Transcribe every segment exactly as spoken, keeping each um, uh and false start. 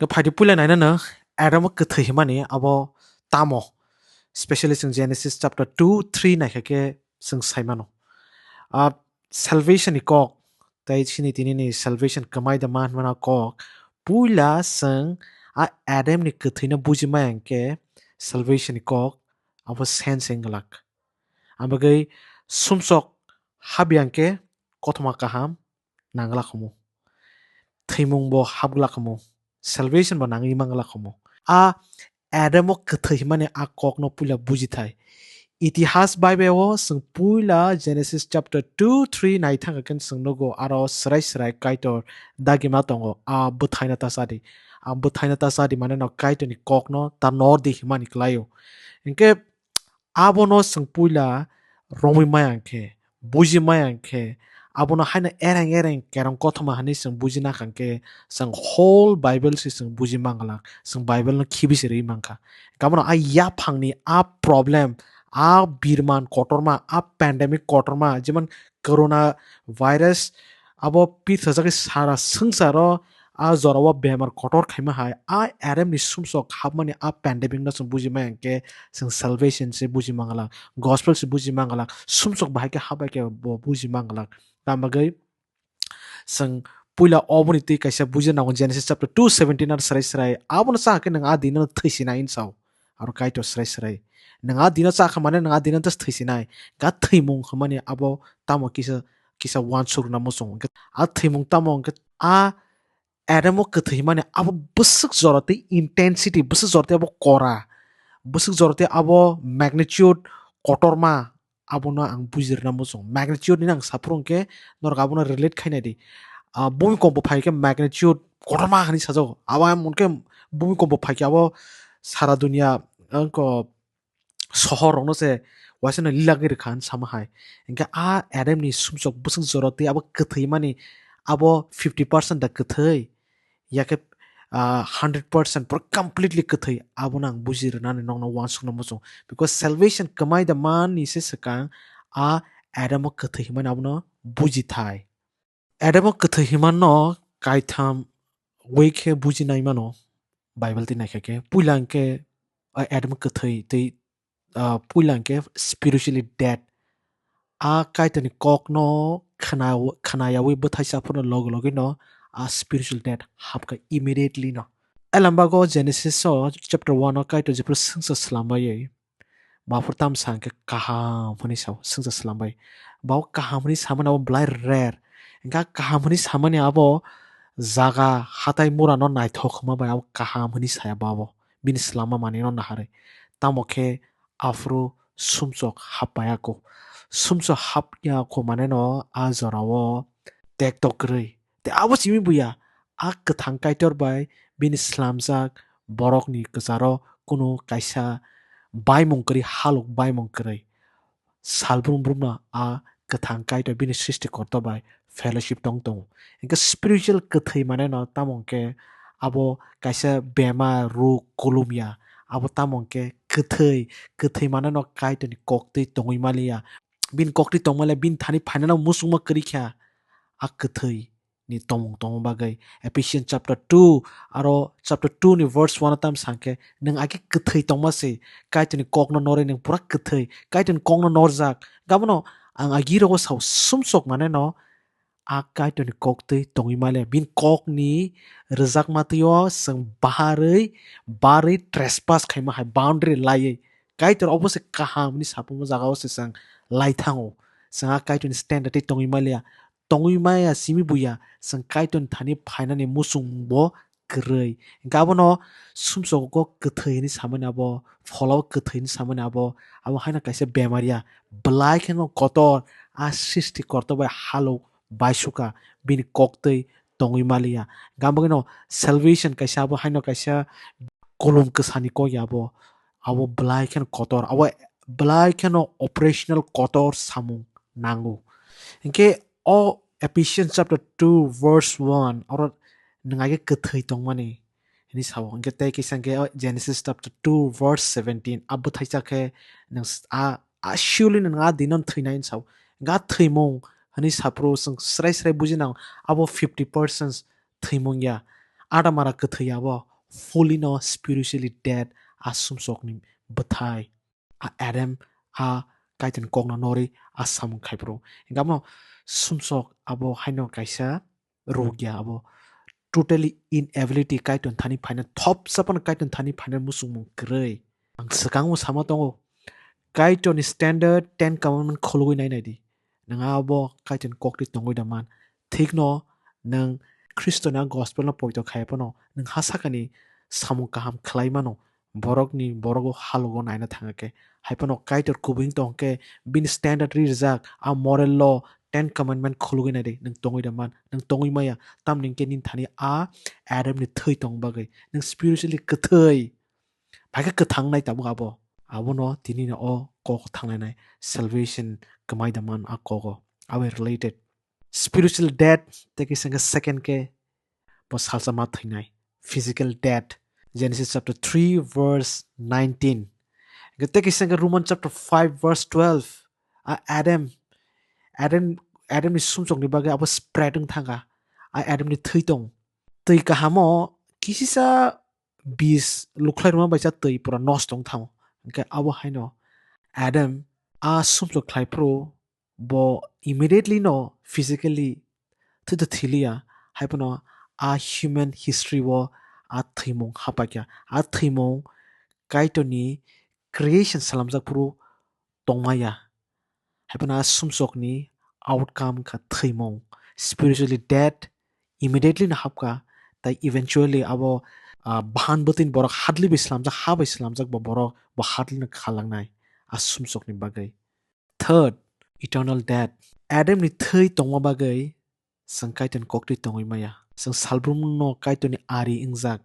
Khe phaidi puila nainano Adam o kwthwi hwnmani abo tamo? Specially chwng Genesis chapter two, three naikha khe chwng saimano. Ah, salvation ni kok, tei chini tini ni salvation kwmai da man hwnmano kok, puila chwng a Adam ni kwthwino buji maya hwnkhe salvation ni kok abo sense wng glak. Ang bagwi sumsok habya hwnkhe kothoma kaham nang glak homo. Thwimung bo hap glak homo. Salvation bo nangwi man glak homo. A Adam o kwthwi hwnmani a kokno puila bujithai. Itihas Bible o chwng puila Genesis chapter two, three naithang khe chwng nugo aro srai srai Kaitor dagima tongo. A bwthaino ta chadi. A bwthaino ta chadi mane no Kaitorni kokno ta nordi hwnmani kwlaio. Hinkhe abono chwng puila romwi maya hwnkhe, buji maya hwnkhe, abono haino ereng ereng kerong kothoma hwnwi chwng buji nakha hwnkhe, chwng whole Bible se chwng buji man glak, chwng Bible no khibi se rwi mankha. Abono a yaphangni a problem, a birman kotorma, a pandemic kotorma, jemon corona virus, abo pithajagwi sara swngcharo a jorao bemar kotor khaima hai, a Adam ni sumsok hapmani a pandemic no chwng buji maya hwnkhe, chwng salvation se buji man glak, gospel se buji man glak, sumsok bahai khe hap bai khe bo buji man glak. Tamo bagwi chwng puila oboni twi kaisa buji nango, Genesis chapter two seventeen ar srai srai, abono cha khe nwng a dino thwi sinai hinwi sao. Aro Kaitor srai srai, nwng a dino cha kha mane nwng a dino just thwi sinai. Ga thwimung hwnmani abo tamo kisa, kisa uansuk rwna muchung. A thwimung tamo hwnkhe a Adam o kwthwi hwnmani abo bwswk jora tei intensity, bwswk jora tei abo kora, bwswk jora tei abo magnitude kotorma, abono ang buji rwna muchung. Magnitude ni ang saphuru hwnkhe norok abono relate khainai di. Ah, bumi kombo phai khe magnitude kotorma hwnwi sajago. Abo hwnkhe bumi kombo phai khe abo sara dunia, wngkha sohor rokno se waisa no lilagwi rwkha hinwi sama hai. Hinkhe a Adam ni sumsok bwswk jora tei abo kwthwi mani abo fifty percent da kwthwi, yakhe, ah, hundred percent pura completely kwthwi, abono ang buji rwnani nokno uansukna muchung. Because salvation kwmai da man ni se swkang a Adam o kwthwi hwnmani abono buji thai. Adam o kwthwi hwnmano kaitham way khe bujinai mano Bible twi naikha khe. Puila hwnkhe, ah, Adam kwthwi tei, ah, puila hwnkhe spiritually dead. A Kaitorni kokno khna-, khnayawi bwthaisa phano logi logi no a spiritual death hapkha immediately no. Elambago Genesis o chapter one o Kaitor jephru swngsa swlambai, baphur tam sa hwnkhe kaham hwnwi sao, swngsa swlambai. Bo kaham hwnwi samani abo belai rare. Hwnkhe kaham hwnwi samani abo jaga hatai murano naithok hwnma bai abo kaham hwnwi saya bo abo. Bini swlama manwino naharwi. Tamo khe aphuru sumsok hap paiya kho. Sumsok hap ya kho mane no a jorao tekto kwrwi. Tei abo simi buya, a kwthang Kaitor bai bini swlamjak borokni kwcharo kunu kaisa baimung kwrwi, halok baimung kwrwi. Salbrum brumno a kwthang Kaitor bini srishti korto bai fellowship tong tongo. Hinkhe spiritual kwthwi mane no tamo hwnkhe abo kaisa bemar, ruk, kulum ya. Abo tamo hwnkhe kwthwi, kwthwi mane no Kaitorni koktwi tongwi maliya. Bini koktwi tongmale bini thani phainano muchungma kwrwi kha a kwthwi ni tongmung tongma bagwi. Ephesians chapter two, aro chapter two ni verse one tam sangkhe, nwng agi kwthwi tongma se, Kaitorni kokno norwi nwng pura kwthwi, Kaitorni kokno norjak. Gabono ang agi rogo sao sumsok mane no a Kaitorni koktwi tongwi male. Bini kokni rwjakma twiyo chwng baharwi, barwi trespass khaima hai boundary laiwi. Kaitor obo se kaham hwnwi saphumo jagao se chwng lai thango. Chwng a Kaitorni standard twi tongwi maliya. Tongwi maya simi buya, chwng Kaitorni thani phainani muchung bo kwrwi. Hinkhe abono sumsogo kwthwi hwnwi samani abo, pholao kwthwi hwnwi samani abo, abo haino kaisa bemariya. Belai kheno kotor, a srishti korto bai halok baisukha, bini koktwi tongwi maliya. Gam bagwino salvation kaisa abo haino kaisa kulum kwsani kok ya abo, abo belai kheno kotor, abo belai kheno operational kotor samung nango. Hinkhe o Ephesians chapter two verse one oro nwng age kwthwi tongmani hwnwi sao. Hinkhe tei kisa hinkhe o Genesis chapter two verse seventeen, a bwthaisa khe nwng s-, a, a surely nwng a dino thwinai hwnwi sao. Hinkhe a thwimung hwnwi saphuru chwng srai srai buji nango, abo fifty percent thwimung ya. Adam ara kwthwi abo fully no spiritually dead, a sumsokni bwthai. A Adam a Kaitorni kokno norwi a samung khai phuru. Hingke abono sumsok abo haino kaisa rwgya abo totally inability Kaitorni thani phaina thopsa phano Kaitorni thani phaina muchungmung kwrwi. Ang swkangbo sama tongo, Kaitorni standard ten commandment khulugwi nai nai di. Nwng abo Kaitorni kokti tongwi da man. Thikno nwng Khristoni a gospel no poito khai phano nwng ha sakani samung kaham khlai mano. Borokni borogo halogo naina thangkhe. Hai phano Kaitor kubui wng tongkhe bini standard ri rijak, a moral law, ten commandment khulugwi nai di. Nwng tongwi da man, nwng tongwi maya. Tamni hwnkhe nini thani a Adamni thwi tong bagwi. Nwng spiritually kwthwi. Phaikhe kwthangnai tabuk abo. Abono tini no o kok thanglainai salvation kwmai da man a kogo. Abo related. Spiritual death tei kisa hwnkhe second khe bo salsa ma thwinai. Physical death. Genesis chapter three verse nineteen. Hwnkhe tei kisa hwnkhe Roman chapter five verse twelve. A Adam, Adam, Adamni sumsokni bagwi abo spread wng thangkha. A Adamni thwi tong. Twi kahamo kisisa bis lukhlai rwma baisa twi pura nosto wng thango. Hwnkhe abo haino Adam a sumsok khlai phuru bo immediately no physically thwi to thiliya, hai phano a human history o a thwimung hapaikha. A thwimung Kaitorni creation salamjak phuru tongmaya. Hai phano a sumsokni outcome kha thwimung. Spiritually dead, immediately no hapkha, tai eventually abo, ah, bahan bwtwini borok hadli bai slamjak, ha bai slamjak bo borok bo hadli no khalangnai a sumsokni bagwi. Third, eternal death. Adamni thwi tongma bagwi chwng Kaitorni koktwi tongwi maya. Chwng salbrumno Kaitorni ari wngjak.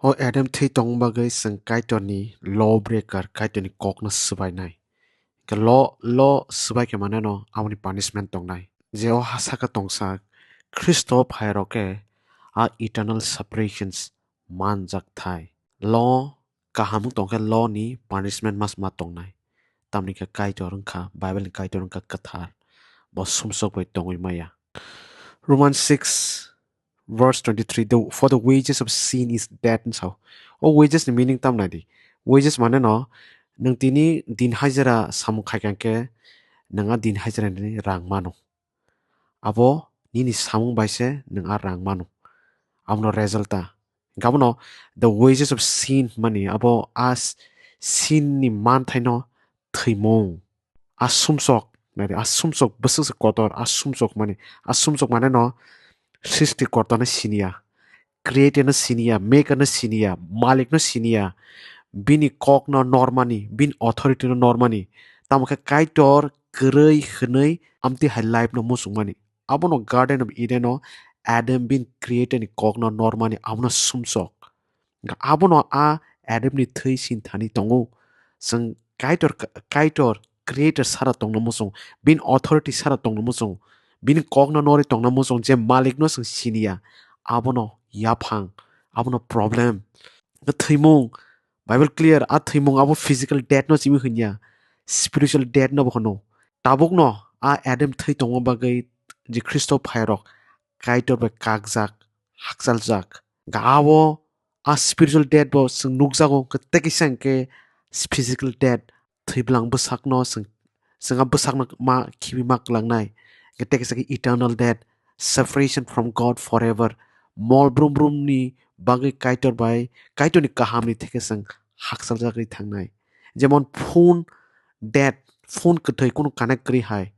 O Adam thwi tongma bagwi chwng Kaitorni law breaker, Kaitorni kokno swbainai. Hwnkhe law, law swbai khe maneno aboni punishment tongnai. Je o ha saka tongsa Khristo phairok khe a eternal separations manjak thai. Law kaham wng tongkhe law ni punishment mas ma tongnai. Tamni khe Kaitor wngkha, Bible ni Kaitor wngkha kwthar. Bo sumsok bai tongwi maya. Romans six verse twenty-three, the, "For the wages of sin is death," hwn sao. O wages ni meaning tam nai di. Wages mane no, nwng tini din hajira samung khai kha khe, nwng a din hajira ni rang mano. Abo nini samung bai se nwng a rang mano. Abono result ta. Hwnkhe abono the wages of sin mani abo a s-, sin ni manthaino thwimung. A sumsok, nari, a sumsok bwswk se kotor, a sumsok mani, a sumsok mane no srishti korta no siniya. Creator no siniya, maker no siniya, malik no siniya, bini kok no normani, bini authority no normani. Tamo khe Kaitor kwrwi hwnwi amtwi hai life no muchungmani. Abono Garden of Eden o Adam bini creator ni kok no normani, abono sumsok. Abono a Adam ni thwi sinthani tongo. Chwng Kaitor, Kaitor creator sara tongna muchung, bini authority sara tongna muchung, bini kokno nori tongna muchung, je malikno chwng siniya, abono yaphang, abono problem. Thwimung, Bible clear, a thwimung abo physical death no simi hwnya, spiritual death no bo hwno. Tabukno a Adam thwi tongma bagwi je Khristo phairok Kaitor bai kakjak, hakchaljak. Ga abo a spiritual death bo chwng nukjago, hwnkhe tei kisa hwnkhe physical death, thwi bwlang bwsakno chwng, chwng a bwsakno ma khibi ma kwlangnai. Hwnkhe tei kisa khe eternal death, separation from God forever. Mol brum brumni bagwi Kaitor bai, Kaitorni kahamni theke chwng hakchaljagwi thangnai. Jemon phone dead, phone kwthwi, kunu connect kwrwi hai,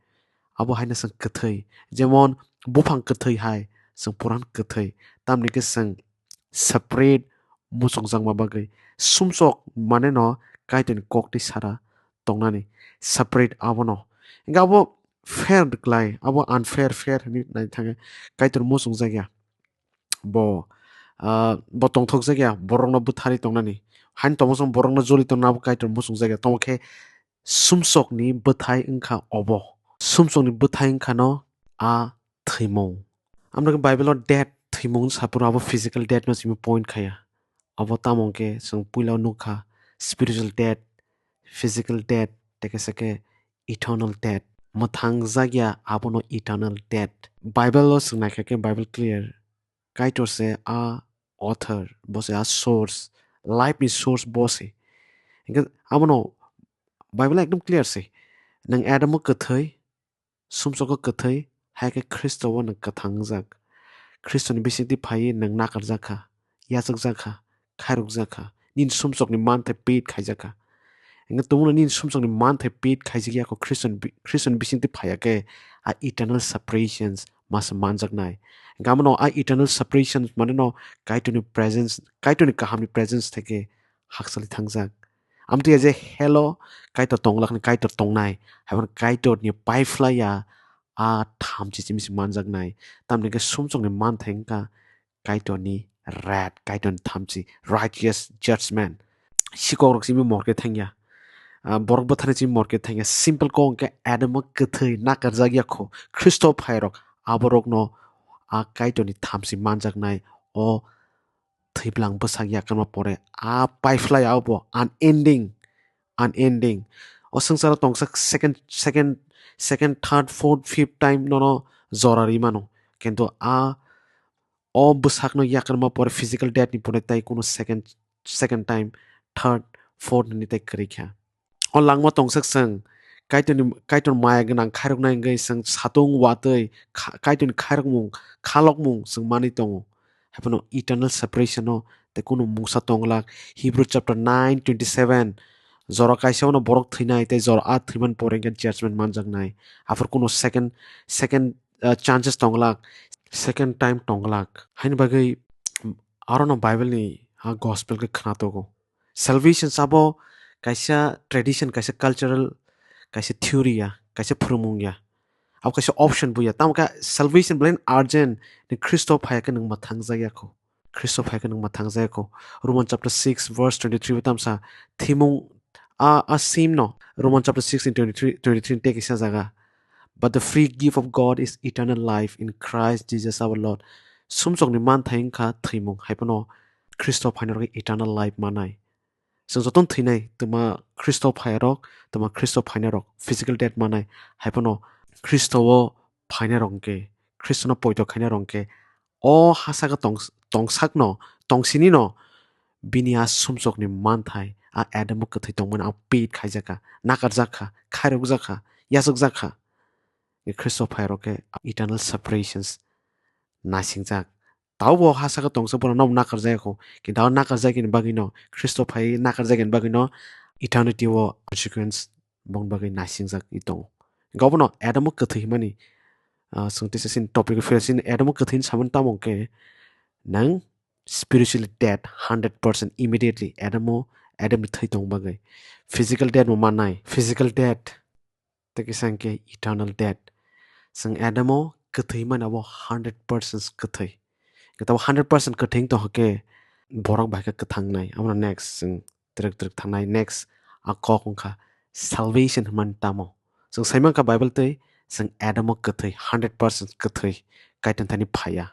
abo haino chwng kwthwi. Jemon buphang kwthwi hai, chwng puran kwthwi. Tamni khe chwng separate muchungjakma bagwi. Sumsok mane no Kaitorni kok tei sara tongnani. Separate abono. Hingkhe abo fair kwlai, abo unfair, fair hinwi nai thangkhe Kaitor muchungjakya. Bo, ah, bo tongthokjakya, borokno bwtharwi tongnani. Haino tongmosong borokno joli tongna abo Kaitor muchungjakya. Tamo khe sumsokni bwthai wngkha obo. Sumsokni bwthai wngkha no a thwimung. Amno khe Bible o death, thwimung saphuru abo physical death no simi point khaya. Abo tamo hwnkhe chwng puila o nukha spiritual death, physical death, tei kaisa khe eternal death. Mwthang jakya abono eternal death. Bible o chwng naikha khe Bible clear. Kaitor se a author, bo se a source, life ni source bo se. Hingke abono Bible ekdom clear se. Nang Adam o kwthwi, sumsogo kwthwi, hai khe Khristo o nang kwthang wngjak. Khristo ni bisingtwi phaiwi nang nakarjak kha, yachakjak kha, khairokjak kha. Nini sumsokni manthai paid khaijak kha. Hingke tongmano nini sumsokni manthai paid khaijak ya kho Khristo ni bi-, Khristo ni bisingtwi phaiya khe a eternal separations masa manjaknai. Hingke abono a eternal separations mane no Kaitorni presence, Kaitorni kahamni presence theke haksali thangjak. Amtwi je helo Kaitor tonglak ni Kaitor tongnai, haiban Kaitor ni paiphlaiya a thamchi chimisi manjaknai. Tamni khe sumsokni manthai wngkha Kaitorni wrath, Kaitorni thamchi, righteous judgment. Sikok rok chimi morke thangya. Ah, borok bwthani chimi morke thangya. Simple kok hwnkhe Adam o kwthwi nakarjak ya kho. Khristo phairok aborokno a Kaitorni thamchi manjaknai o thwibwlang bwsak yakarma pore a paiphlai abo unending, unending. O swngcharo tongsa second, second, second, third, fourth, fifth time nono jora ri mano. Kintu a o bwsakno yakarma pore physical death ni pore tai kuno second, second time, third, fourth ni tai kwrwi kha. O langma tongsak chwng Kaitorni, Kaitor maya gwnang khairoknai wngwi chwng satung watwi kha-, Kaitorni khairokmung, khalokmung chwng manwi tongo. Haiphano eternal separation o tei kunu mungsa tonglak. Hebrew chapter nine twenty seven, jora kaisa ono borok thwinai tei jora a thwiman pore hwnkhe judgment manjaknai. Aphuru kunu second, second, uh, chances tonglak, second time tonglak. Haini bagwi, um, arono Bible ni ha gospel khe khna togo. Salvation sabo kaisa tradition, kaisa cultural, kaisa theory ya, kaisa phwrwngmung ya. Abo kaisa option bo ya. Tamo khe salvation belai urgent, ni Khristo phaiya khe nwng mwthang jak ya kho. Khristo phaiya khe nwng mwthang jak ya kho. Roman chapter six verse twenty three bo tamsa thimung a, a sim no. Roman chapter six in twenty three, twenty three ni tei kisa jaga. But the free gift of God is eternal life in Christ Jesus our Lord. Sumsokni manthai wngkha thwimung, haiphano Khristo phainarok eternal life manai. Chwng jotono thwinai, twma Khristo phairok, twma Khristo phainarok, physical death manai, haiphano Khristo o phainarok hwnkhe, Khristono poito khainarok hwnkhe, o ha saka tong-, tongsakno, tongsinino, bini a sumsokni manthai, a Adam o kwthwi tongmani, a paid khaijakha, nakarjakha, khairokjakha, yachakjakha. Khristo phairok khe eternal separations naisingjak. Taubo ha saka tongsa bono nabo nakarjak kho. Kintu abo nakarjakni bagwino, Khristo phai nakarjakni bagwino eternity o consequence bongni bagwi naisingjak i tongo. Hwnkhe obono Adam o kwthwi hwnmani, ah, chwng teisa chini topic o phira chini Adam o kwthwi hwnwi samani tamo hwnkhe nang spiritually dead hundred percent immediately Adam o, Adam ni thwi tong bagwi. Physical death bo mannai, physical death. Tei kisa hwnkhe eternal death. Chwng Adam o kwthwi mani abo hundred percent kwthwi. Hwnkhe abo hundred percent kwthwi wng tong hwnkhe borok bai khe kwthangnai. Abono next chwng twrwk twrwk thangnai. Next a kok wngkha salvation hwnmani tamo. Chwng sai mankha Bible twi chwng Adam o kwthwi, hundred percent kwthwi Kaitor thani phaiya.